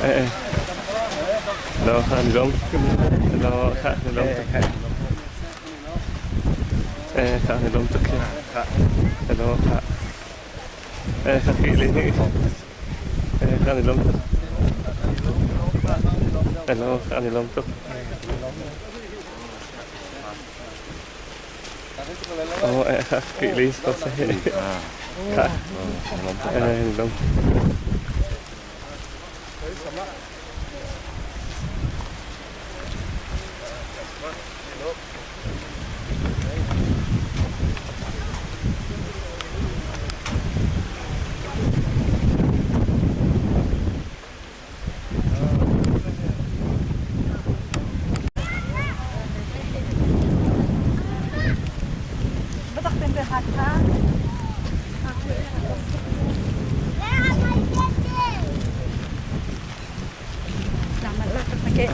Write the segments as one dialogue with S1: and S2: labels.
S1: Eh, Lo, an lom. Lo, kha ni lom tuk. Eh, kha ni lom tuk. Lo, kha. Eh, kha ki li. Eh, kha ni lom tuk. Lo, kha ni lom tuk. Oh, eh, kha ki li so se. Kha. Eh, ni lom.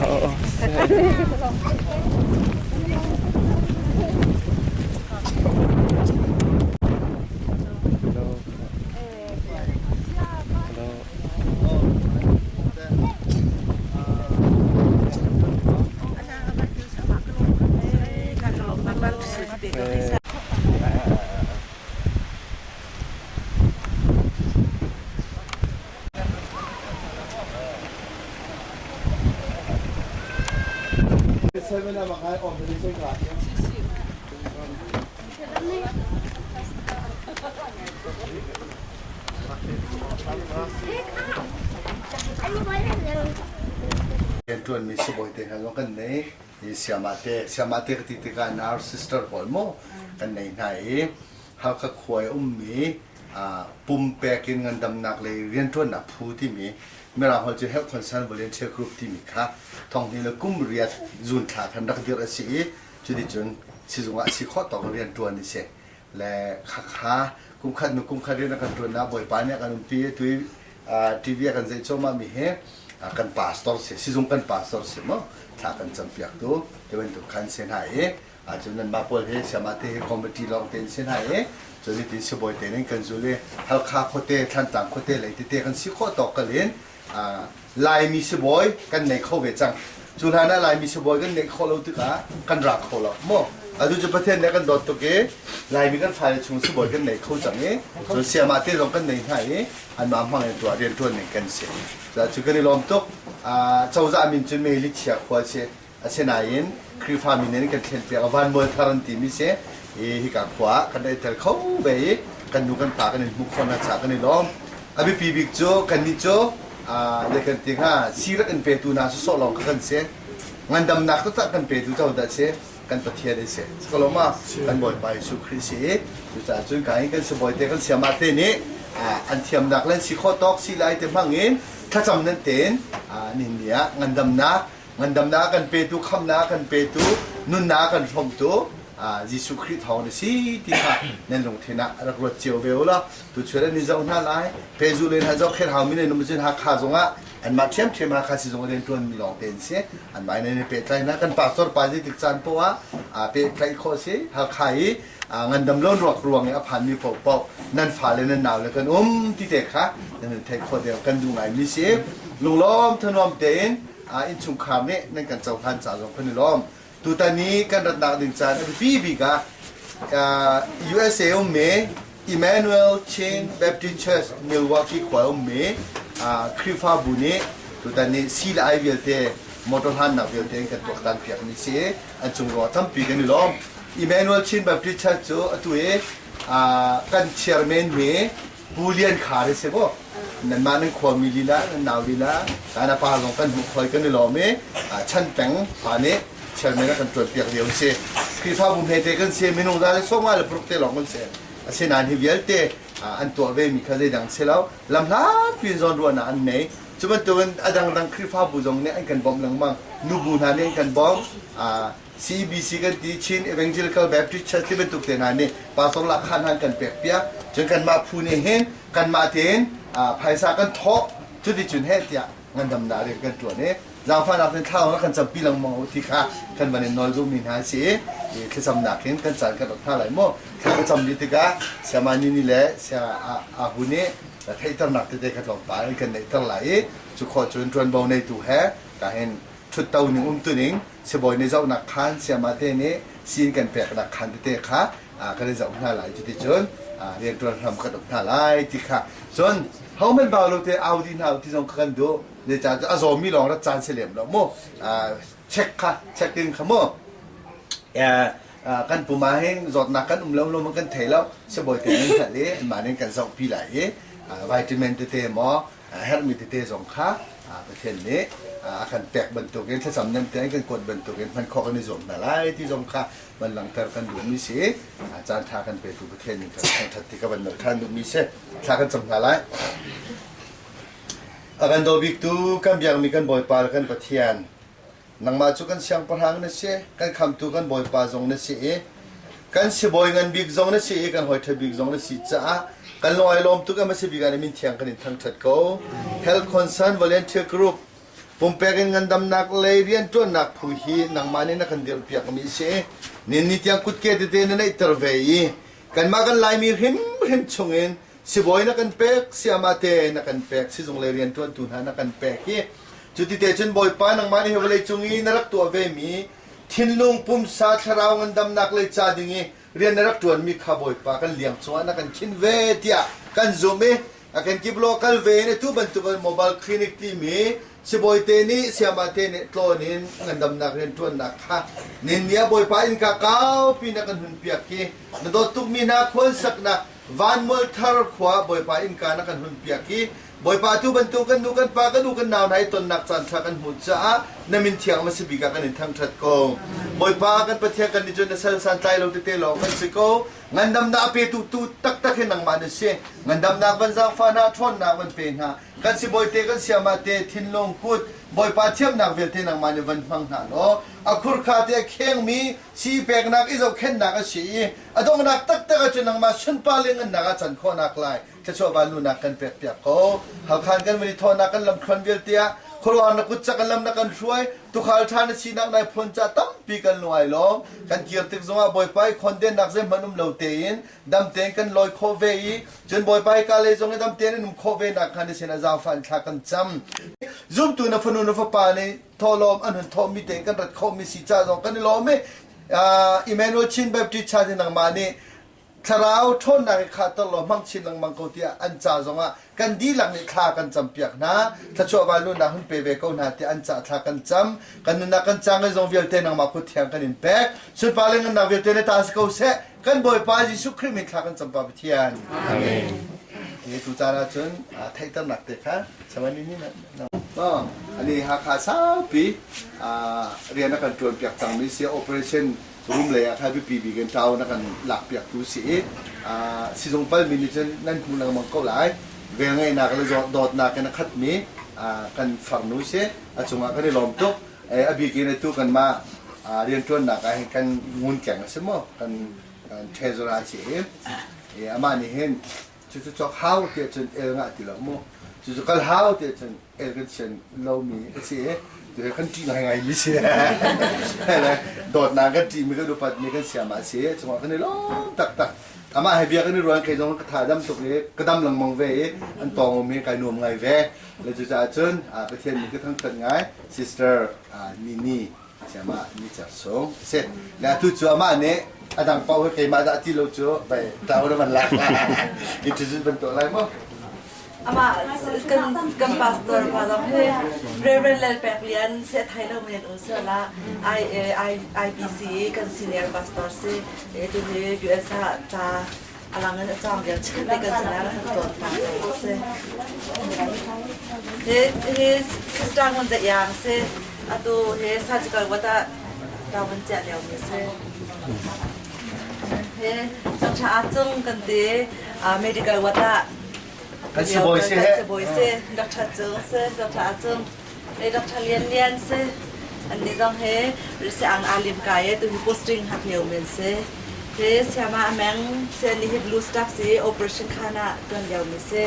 S1: Oo. Hello. Hello. Eh.
S2: Rianṭuanmi sibawi te hna zong kan nei. Hi siamah te, siamah te ka ti tikah nurse sister pawl maw kan nei hna i Halkha khua i ummi pumpek in ngandamnak lei rianṭuannak phu timi Mirang holh cu Health Concern Volunteer Group timi kha thonghnih le kum riat June thla khan rak dirh a si i cuticun sizung ah si khawh tawk in rianṭuan a si. Le khakha kum khat hnu kum khat rian a kan ṭuannak Bawipa nih a kan umpi i tu i TV a kan zeih cuahmah mi hi kan pastor si sizung kan pastor si maw thla kan campiaktu ti bantuk khan si hna i Cun nanmah pawl hi siamah te hi committee lawng te in si hna i cun hitin sibawi te in kan zul i Halkha khuate Thlantlang khuate lei tete kan si khawh tawk kal in Laimi sibawi kan nei kho ve cang. Cu hlan ah Laimi sibawi kan neih khawh lo tikah kan ra kho lo maw? Atu cu Pathian nih a kan dawt tuk i Laimi kan fale chung sibawi kan nei kho cang i cun siamah te zong kan nei hna i anmah hmang in tuah rianṭuan ning kan si. Cu kan i lawm tuk. Cozah min cu Meli Chia khua si. Asinain Khrihfa min in kan thlenpiak vanmual thar an timi si i hika khua ah kan i tel kho ve i kan nu kan pa kan in hmuh khawh hna caah kan i lawm. A biapi bik cu kannih cu zei kan ti hnga sii rak in petu hna sawsawh lawng kha kan si. Ngandamnak taktak kan petu co dah si kan Pathian a si. Sakalawma kan Bawipa Jesuh Khrih si i cucaah cun ka in kan sibawi te kan siamah te nih an thiamnak le an si khawh tawk si lai te hmang in thlacam nan tein nihin ni ah ngandamnak Ngandamnak kan petu, khamnak kan petu, nunnak kan hrawmtu Jesuh Khrih thawng na si ti kha nan lungthin ah rak ruat cio ve u law tuchun an i zoh hna lai. Pezu le hna zohkhenh hau mi nan um cun Hakha zongah anmah ṭhiamṭhiam Hakha sizung rian ṭuanmi lawng te an si. Anmah in an i pehtlaih hna. Kan pastor pa zeitik caan poah ah pehtlaih khawh si. Hakha i ngandam lo ruak ruang i a phanmi paohpaoh nan fale nan naule kan um ti te kha nan theih khawh deuh kan duh ngaimi si. Lunglawm thanuam tein innchungkhar nih nan kan cohlan ca zong kan i lawm. Tutan i kan ratnak ding caan a biapi bik ah USA ummi Emmanuel Chin Baptist Church Milwaukee khua ummi Khrihfabu nih tutan ni si le ai vialte motor hlannak vialte in kan tuaktan piakmi si an cung ruang tampi kan i lawm. Emmanuel Chin Baptist Church cu atu i kan chairman hi Pu Lian Khar hi si maw? Nanmah nan khuami lila, nan nau lila, kan pa zong kan hmuh khoi kan i lawm i chan peng pa nih chairman a kan ṭuan piak lio si. Khrihfabu hmete kan si, minung za le sawm nga le paruk te lawng kan si. Asinain hi vialte an tuah ve mi kha zeidang si lo. Lam hlatpi in zawnruahnak an nei. Cu bantukin a dangdang Khrihfabu zong nih an kan bawmh lengmang. Nubu hna nih an kan bawmh. CBC kan ti Chin Evangelical Baptist Church ti bantuk te hna nih pastor lahkhah hna an kan pek piak cun kanmah phu nih hin kanmah tein phaisa kan thawh cuticun heh tiah ngandamnak rian kan ṭuan i zaangfahnak in thla kan campi lengmang u ti kha kan van in nawl duhmi hna a si i thlacamnak in kan caan kan rak hna lai mu thla kan cam dih tikah Siamani ni le Sia Ahu nih. Theihternak tete kha tlawmpal in kan neihter lai i cu khawh cun ṭuanvo neitu he kahin ṭhutto ning umtu ning sibawi nih zohnak khaan sayama te nih sii kan peknak khaan tete kha kan i zoh hna lai. Cuticun rianṭuan hram kan uk hna lai ti kha cun hohmanh bau lo te au dih hna u ti zong kha kan duh. Zeicahtiah a zawmi lawng rat caan si lem lo mu. Check kha check in kha mu. Kan pum ah hin zawtnak kan um lo lo kan thei lo. Sibawi te nan hngalh i anmah nih kan zohpi lai i vitamin tete maw herhmi tete zong kha Pathian nih a kan pek bantukin thlacam nem tein kan kuat bantukin hman khawh kan i zuam hna lai ti zong kha van langhter kan duhmi si. Caan ṭha kan petu Pathian nih kan thangṭhat ti ka van nolh ṭhan duhmi si. Thla kan cam hna lai. A kan daw biktu kan biakmi kan Bawipa le kan Pathian, nangmah cu kan siangpahrang na si, kan khamtu kan Bawipa zong na si i kan sibawi ngan bik zong na si i kan hawi ṭha bik zong na si caah kan lung ai lawm tuk a hmasa bik ah na min thiang kan in thangṭhat ko. Health Concern Volunteer Group pumpek in ngandamnak lei rianṭuannak phu hi nangmah nih na kan dirhpiakmi a si i ninni tiang kutke tete na neihter ve i kanmah kan Laimi hrimhrim chungin sibawi na kan pek, sayama te na kan pek, sizung lei rianṭuantu hna na kan pek i cuti te cun Bawipa nangmah nih hi vawlei cung i na rak tuah vemi thinlung pumsa thlarau ngandamnak lei ca ding i rian na rak ṭuanmi kha Bawipa kan liang cungah na kan khin ve tiah kan zumh i a kenkip law kal ve in atu bantukin mobile clinic timi sibawi te nih sayama te nih tlawn in ngandamnak rianṭuannak kha ninni ah Bawipa innka kaupi na kan hun piak i na dawt tukmi hna khualsaknak Vanmual thar khua Bawipa innka na kan hun piak i Bawipa tu bantuk kan nu kan pa kan u kan nau hna i tonnak caan ṭha kan hmuh caah na min thiang hmasa bik ah kan in thangṭhat ko. Bawipa kan Pathian kan nih cu na sal santlai lo tete lawng kan si ko. Ngandamnak a petu tu taktak hi nangmah na si. Ngandamnak van zaangfah hna, ṭhawnnak van pe hna. Kan sibawi te kan siamah te thinlung kut Bawipa thiamnak vialte nangmah nih van hmang hna law a khurkha te a khengmi sii peknak i zohkhenhnak a si i a donghnak taktak ahcun nangmah sunpar le ngannak ah can khawhnak lai thluachuah vanlunak kan pek piak ko. Halkhan kan van i thawhnak kan lamthluan vialte ah khuaruahhar na kut cak kan lam na kan hruai tukhal ṭha na sinak nai phuan ca tampi kan lung ai lawm. Kan kir tik zongah Bawipa i khondennak zeihmanh um lo tein dam tein kan lawi khawh ve i cun Bawipa i ka lei zong i dam tein an um khawh ve nak hnga na sinah zaangfah in thla kan cam. Zumtu na fanu na fapa nih thawhlawm an hun thawhmi tein kan rat khawhmi si ca zong kan i lawm i Emmanuel Chin Baptist Church nangmah nih thlarau ṭhawnnak i khahter law hmang chin lengmang ko tiah an ca zongah kan dihlak nih thla kan campiak hna. Thluachuah vanlunak hun pe ve ko hna tiah an ca thla kan cam. Kan nunnak kan ca ngai zong vialte nangmah kut thiang kan in pek. Sunpar le ngannak vialte na ta si ko seh. Kan Bawipa Jesuh Khrih min thla kan cam pa Pathian.
S1: Amen.
S2: Hi tu caan ahcun theihternak te kha samani ni na Ani Hakha saupi rian a kan ṭuan piak cangmi si operation room lei ah kha biapi bik in ṭau na kan lak piaktu si i sizung palmi nih cun nan hmu lengmang ko lai. Velngeihnak le dawtnak in a khatmi kan farnu si a cungah kan i lawm tuk. A bik in atu kanmah rianṭuannak ah hin kan ngunkeng a si maw kan treasurer a si i amah nih hin Cucu cawk hau tiah cun el ngah ti lo mu. Cucu kal hau tiah cun el kan sian lomi a si i tu kan ṭih ngaingai mi si. Dawtnak kan ṭihmi kan upatmi kan siam ah si cungah kan i lawm taktak. Amah he bia kan i ruan kei zong ka tha dam tuk i ka dam lengmang ve i an tawng um hi kai nuam ngai ve. Le cucaah cun Pathian min ka thangṭhat ngai Sister Nini Amah ni cer sung a si. Le atu cu amah nih a dang paoh hi keimah dah ti lo cu vai tlau na van lak introduce ban tuah lai maw?
S3: Amah kan kan pastor pa zong hi Reverend Lal Pek Lian se thai lo men um se la I I IBC kan senior pastor si e tu hi US ah ca alang in a cawng vial chikkhat te kan sinah kan tlawn ta ko si. Hi hi sister ngun za yang si atu hi surgical ward ah tawon chiah lio mi si. Hi Dr. Acung kan ti medical ward ah
S2: kan sibawi si
S3: kan sibawi si Dr. Cung si Dr. Acung le Dr. Lian Lian si an ni zong hi si ang alim kai e tu hi posting hak lio men si hi siama ameng si ni hi blue staff si operation khana tuan lio mi si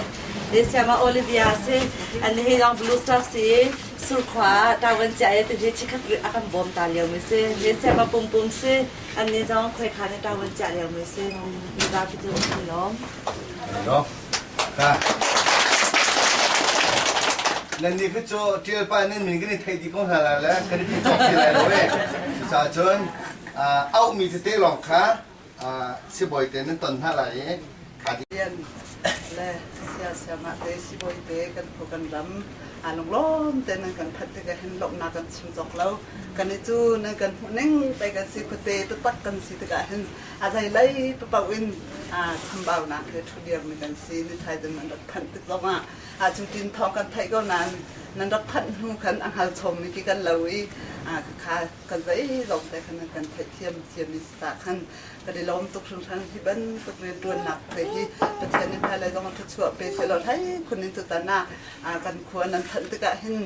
S3: hi siama Olivia si an ni hi zong blue staff si surkhua tawan chia e tu hi chikhat akan bom ta lio mi si hi siama pum pum si an ni zong khoi khan tawan chia lio mi si mi zapi tu an lom
S2: No. Ha. Nan nih khi cu ṭial pa nan min kan i theih dih ko hna lai le kan i ti cawk ti lai lo e. Cucaah cun auhmi tete lawng kha sibawi te nan ton hna lai i kha
S4: Lian le sia siamah te sibawi te kan phu kan ram aa lunglawm te nan kan phanh tikah hin lawmhnak kan chim cawk lo. Kan i cu nan kan hmuh ning pei kan si khuate taktak kan si tikah hin a zeilei paoh in chambaunak he ṭhu dirmi kan si. Nithai ding nan rak phanh tik zongah cutin thawng kan theih ko nain nan rak phanh hnu khan a hngal chommi khi kan lo i kha kan zeizong te khan nan kan theihthiam thiam i sa khan kan i lawm tuk hringhran. Hi bantuk rianṭuannak te hi Pathian nih hmailei zong thluachuah pe sehlaw hlei khun in tutan ah kan khua nan phanh tikah hin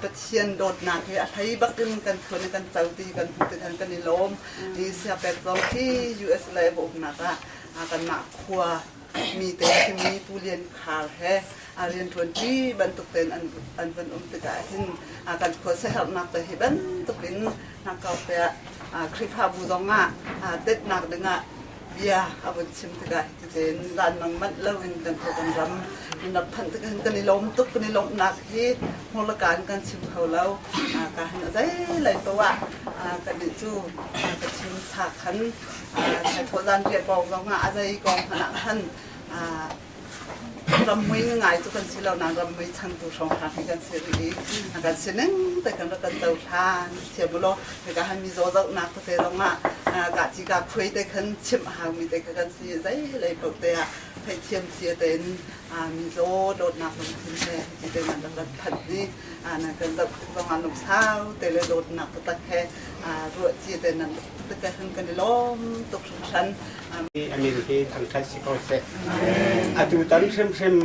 S4: Pathian dawtnak hi a hlei bak in kan khua nih kan co ti kan hmuh tikhan kan i lawm. Hi siapek zong hi US lei a umnak ah kanmah khua mi te simi Pu Lian Khar he a rianṭuanṭi bantuk tein an van um tikah hin kan khua siaherhnak te hi bantuk in hnakkau te ah Khrihfabu zong ah tetnak dingah bia a vun chim tikah hiti tein zan mang manh loin kan khua kan ram in rak phanh tikah hin kan i lawm tuk. Kan i lawmhnak hi hmurlakaan kan chim kho lo. Ka hin a zeilei poah kannih cu ka chim sa khan thaithawh zan riah kong zongah a zei kong hmanh ah khan rammui ngai cu kan si lo nain rammui changtu hrawnghrang hi kan si rih i kan sining te kan rak kan cohlan thiam ulaw hika han mizaw zohnak tete zongah kahci ka khuai te khan chimh haumi te kha kan si. Zei lei paoh te ah theihthiam cia tein mizaw dawtnak lungthin he hiti te nan rak kan phanh i nan kan zoh tik zongah lungsau te le dawtnak taktak he ruah cia te nan tik ah kan i lawm tuk hringhran.
S5: A min hi thangṭhat si ko seh. Atu tan hrimhrim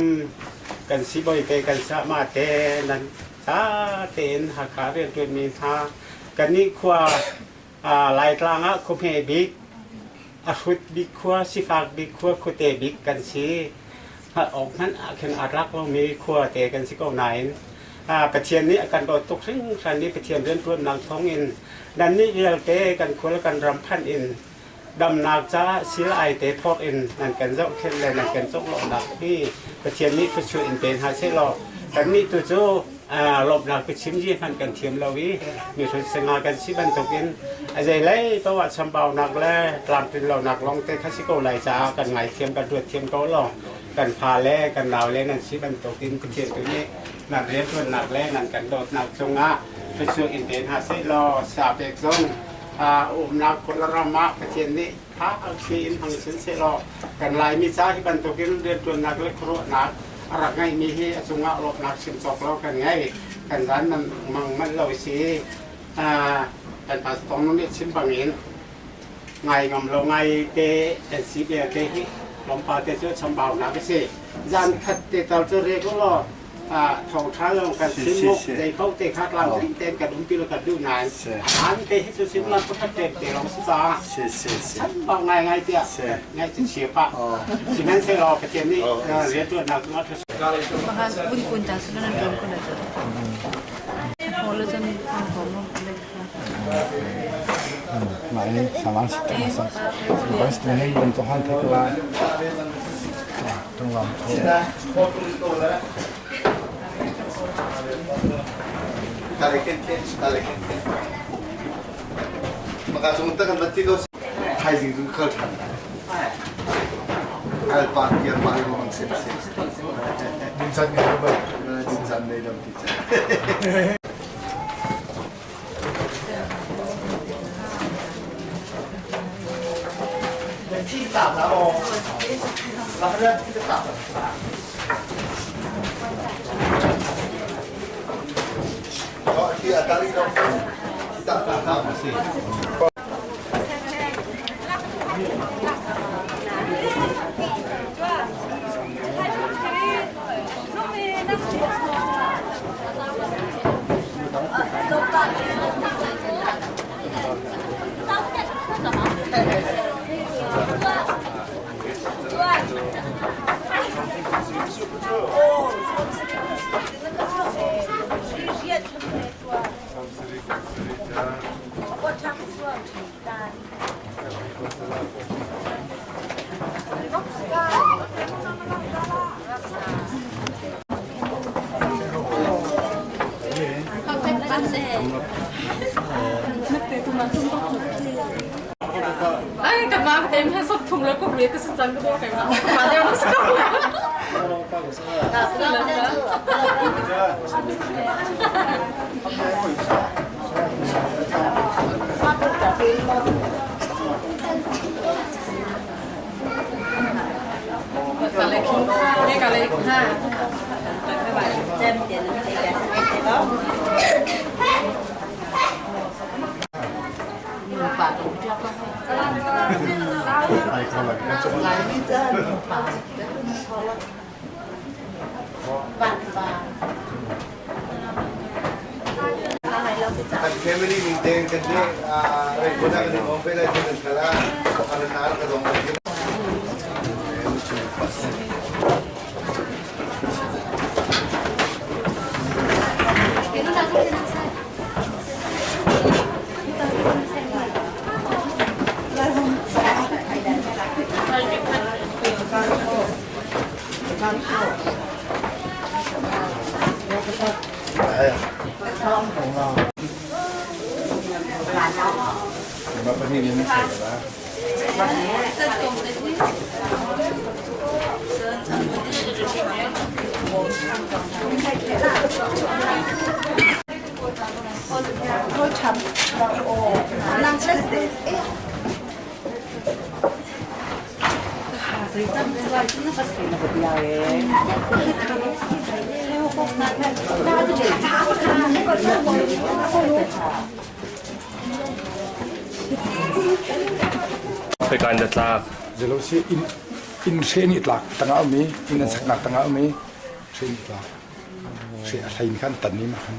S5: kan sibawi te kan sahma te nan ca tein Hakha rianṭuanmi hna kannih khua Laitlang ah khuahme bik, a hrut bik khua, sifak bik khua, khuate bik kan si. Hngalh awk hmanh ah khin aa tlak lomi khua te kan si ko nain Pathian nih a kan dawt tuk hringhran i Pathian rianṭuannak thawngin nannih vialte kan khua le kan ram phanh in damnak caah sil ai te phawk in nan kan zohkhenh le nan kan conglawmhnak hi Pathian nih thluachuah in pe hna sehlaw kannih tu cu lawmhnak biachim hi hmanh kan thiam lo i mihrut singa kan si bantukin a zeilei paoh ah chambaunak le tlamtlin lonak lawng te kha si ko lai caah kan ngaithiam kan ruat thiam ko law kan fa le kan nau le nan si bantukin Pathian tu nih nan rianṭuannak le nan kan dawtnak cungah thluachuah in pe hna sehlaw sa pek zong umnak khuaram ah Pathian nih tha thli in hmang sin sehlaw kan Laimi ca hi bantukin rianṭuannak le khuaruahnak a rak ngeihmi hi a cungah lawmhnak chim cawk lo kan ngei. Kan zan man mang manh lo si. Kan pastor nih chim bangin ngai ngam lo ngai te kan si belte hi tlawmpal te cu chambaunak a si. Zan khat te tal cu rek law thawngṭha lawng kan chim mu zei paoh te kha tlamtling tein kan umpi lo kan duh nain an te hi cu sim lam pakhat te te lawng si caah chambau ngai ngai tiah ngai cu chia pah sihmanhsehlaw Pathian nih rianṭuannak cungah
S6: Mahan vun kun ta sila nan ṭuan kun ahcun. Hall cun an kom
S7: Mah ini salang sa bas ni bentuk han thek la tung lam
S2: Maka sung ta kan batti ko thaizing cu kal ṭhan kal pa kiar pa lengmang se se
S7: Din chan ngai ba
S2: din chan nei dam ti chan.
S6: Ay, ka ma te me sok thum le ko re ka sa cang ko kai ma. Ma de ma sa ko.
S2: Kan family ning tein kan nih reikuna kan i pe lai kan khala nar ka dong
S1: Khoika in dah tlak?
S7: Zelo si inn inn hre nih tlak tangah um i inn an saknak tangah um i hre nih tlak hre a hlei in khan tan ni ma khan.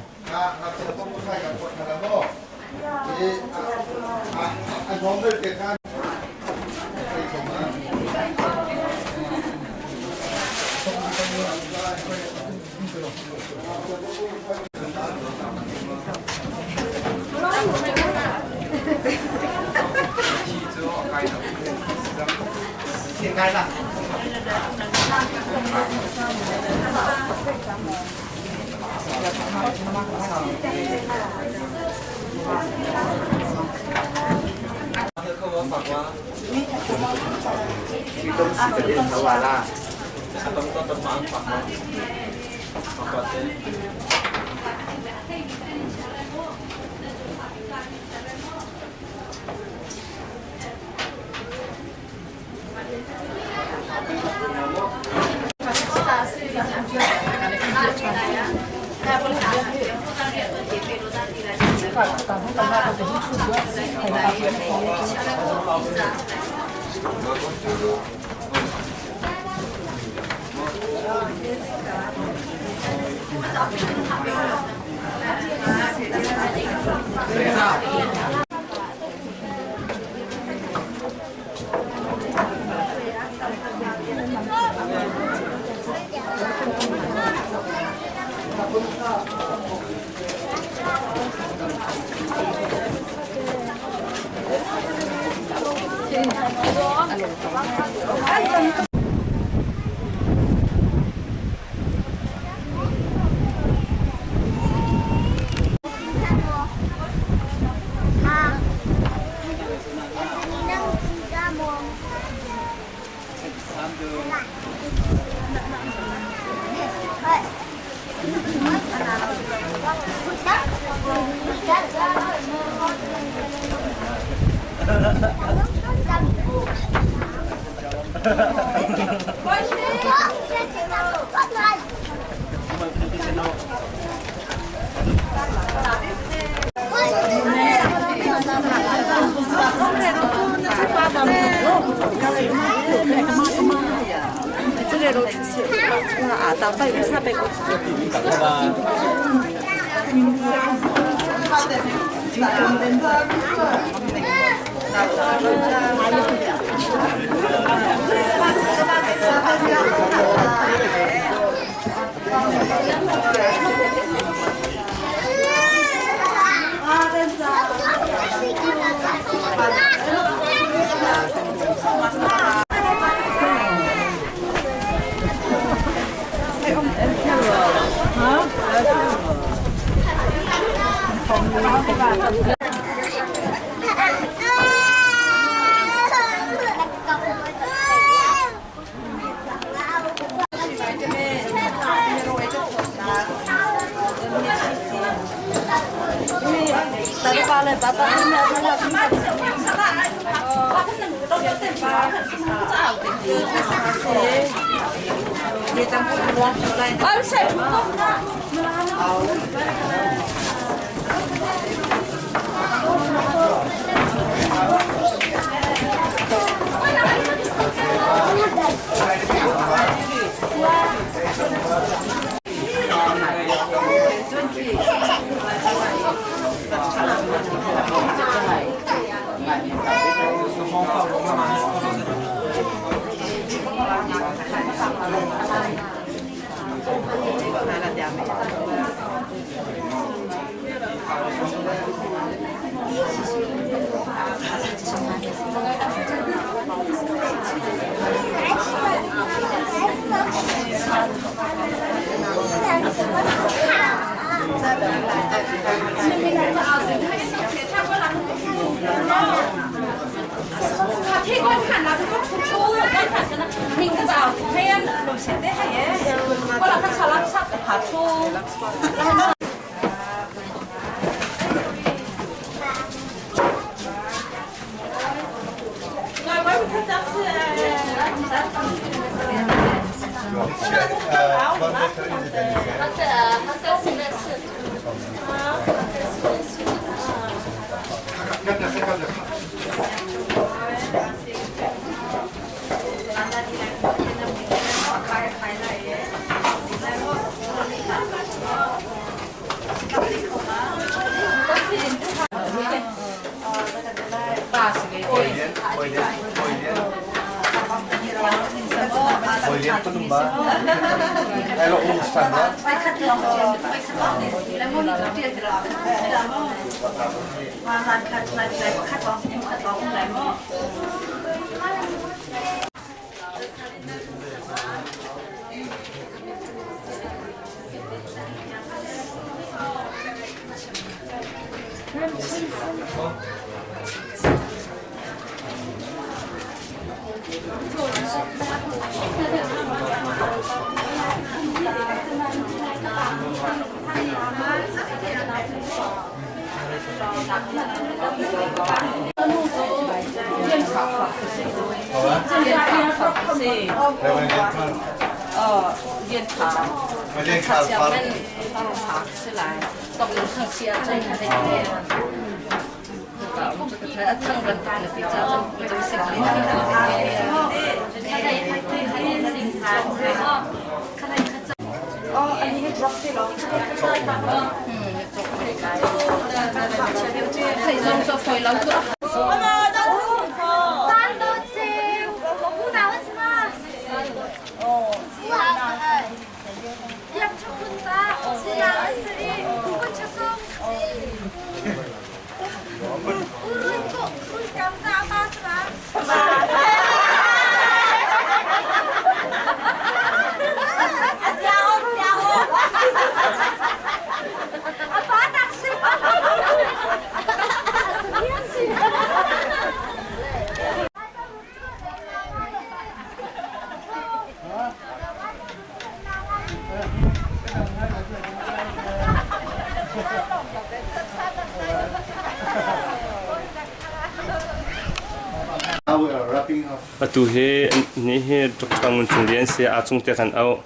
S1: Atu hi ni hi Dr. Ngun Cung Lian si aa cung te kan auh.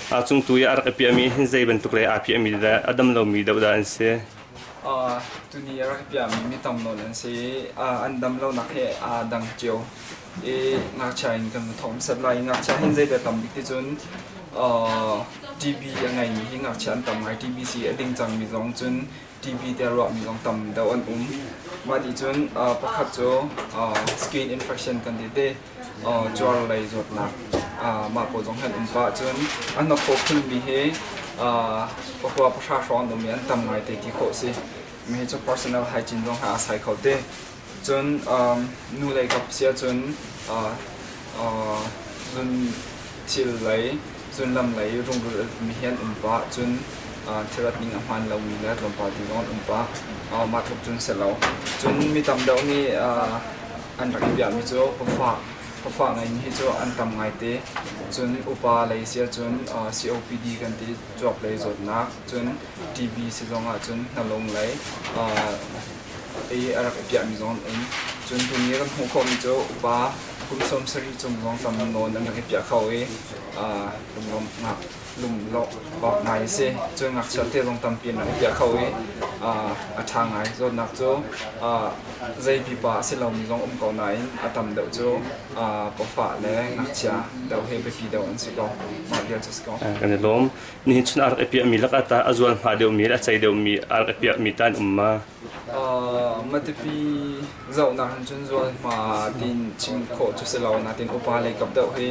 S1: Aa cung tu i a rak i piahmi hin zei bantuk le aa piahmi le a dam lomi deuh dah an si.
S8: Tuni a rak i piahmi mi tam nawn an si i an dam lonak he aa dang cio. I ngakchia in kan va thawk hmasat lai. Ngakchia hin zeidah tam bik ti cun TB a ngeimi hi ngakchia an tam ngai. TB si a ding cangmi zong cun TB tiah ruahmi zong tam deuh an um. Mah nih cun pakhat cu skin infection kan ti te cuar lei zawtnak mah pawl zong han um pah cun an hnawkhaw phunmi hi pakua pahra hrawng an um i an tam ngai te ti khawh si. Mi hi cu personal hygiene zong ha a sai kho te. Cun nu lei kap si ahcun zun thil lei, zunlam lei rungrul mi hi an um pah. Cun Thirat ning a hmaan lomi le tlawmpal ti zong an um pah. Mah tluk cun si lo. Cun mi tam deuh nih an rak i biami cu pawfah pawfah ngeimi hi cu an tam ngaite. Cun upa lei si ahcun COPD kan ti cuap lei zawtnak, cun TB si zong ahcun hnalung lei i a rak i piahmi zong an um. Cun tuni kan hmuh khawhmi cu upa kum 70 cung zong tam nawn an rak i piah kho i lunglawmhnak lum awk ngai a si. Cun ngakchia te zong tampi an rak i piah kho i a ṭha ngai. Zawtnak cu zei pipa a si lomi zong um ko nain a tam deuh cu pawfah le ngakchia deuh he biapi deuh an si ko. Mah vial cu si ko.
S1: Kan i lawm. Nihin chun a rak i piahmi lakah tah a zual hma deuhmi le a cei deuhmi a rak i piahmi tah an um ma?
S8: Matupi zohnak hin cun zualhma tiin chim khawh cu si lo nain upa lei kap deuh hi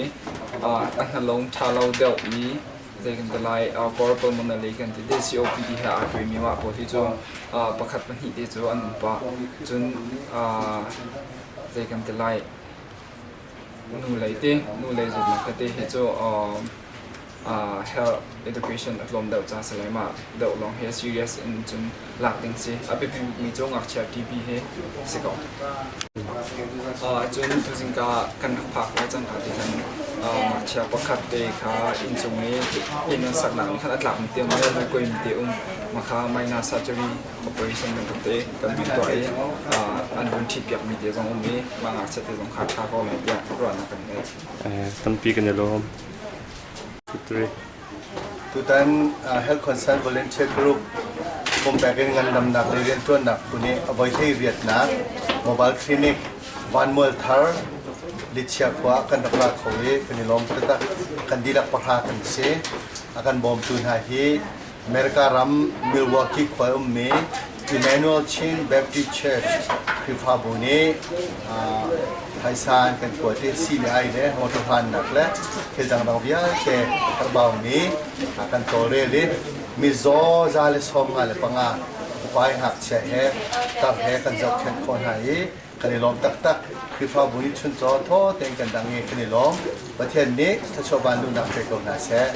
S8: a hnalong ṭha lo deuh i zei kan ti lai cor pulmonary kan ti te COPD he aa tuimi mah pawl hi cu pakhat pahnih te cu an um pah. Cun zei kan ti lai nu lei te nu lei zawtnak tete hi cu health education a tlawm deuh ca si lai mah deuh lawng hi serious in cun lak ding si. A biapi bikmi cu ngakchia TB hi si ko. Cun tuzing ka kan rak phak lai cangka ti khan ngakchia pakhat te kha inncung i inn an saknak nih khan a tlakmi te um le kuaimi te um mah kha minor surgery operation bantuk te kan hun tuah i an vun ṭhit piakmi te zong um i mah ngakchia te zong kha ṭha ko lai tiah ruahnak kan ngei.
S1: Tampi kan i lawm.
S2: Tutan Health Concern Volunteer Group pumpek in ngandamnak lei rianṭuannak phu nih a voi hlei riatnak mobile clinic Vanmual Thar Lichia khua ah kan rak ra kho i kan i lawm taktak. Kan dihlak pahra kan si. A kan bawmtu hna hi America ram Milwaukee khua i ummi Emmanuel Chin Baptist Church Khrihfabu nih phaisa an kan kuat i sii le ai le motor hlannak le thil dangdang vialte herhbaumi a kan tawlrel i mizaw 175 upa i ngakchia he tar he kan zohkhenh khawh hna i kan i lawm taktak. Khrihfabu nih chuncaw thaw tein kan dang i kan i lawm. Pathian nih thluachuah vanluhnak pe ko hna seh.